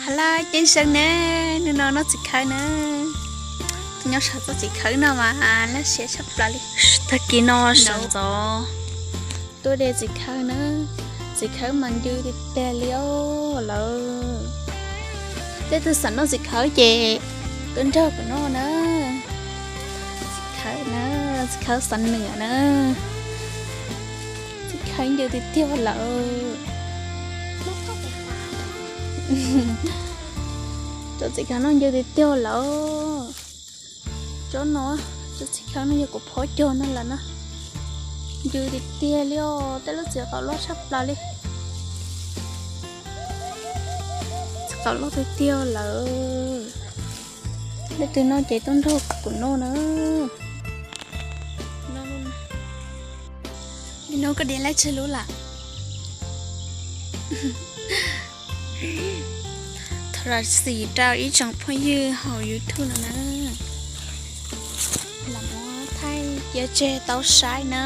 Hello, ceeb seeb na, hnub no noj txiv khawb na. Nyob saum txoj txiv khawb no mas laj siab tshaj plaws li. Tag kis no sawv ntxov tuaj de txiv khawb na. Txiv khawb mas ncw tiag tiag li os lawm. Leej twg xav noj txiv khawb ces tuaj nrog kuv noj na. Txiv khawb na, txiv khawb xav nws na. Txiv khawb ncw tiag tiag lawm. Cov txiv khawb no ncw tiag tiag lawm. Tsob no, cov txiv khawb no yog kuv phob cog no lawm na. Ncw tiag tiag li os, tej lub txiv qaub loj tshaj plaws li. Txiv qaub loj tiag tiag lawm. Leej twg noj ces tuaj nrog kuv noj na. Nim no koj de laib tsawg lub lawm? Thov zam txim rau ib tsoom phooj ywg hauv YouTube no na. Los muab thaij cia tseg tau saib na.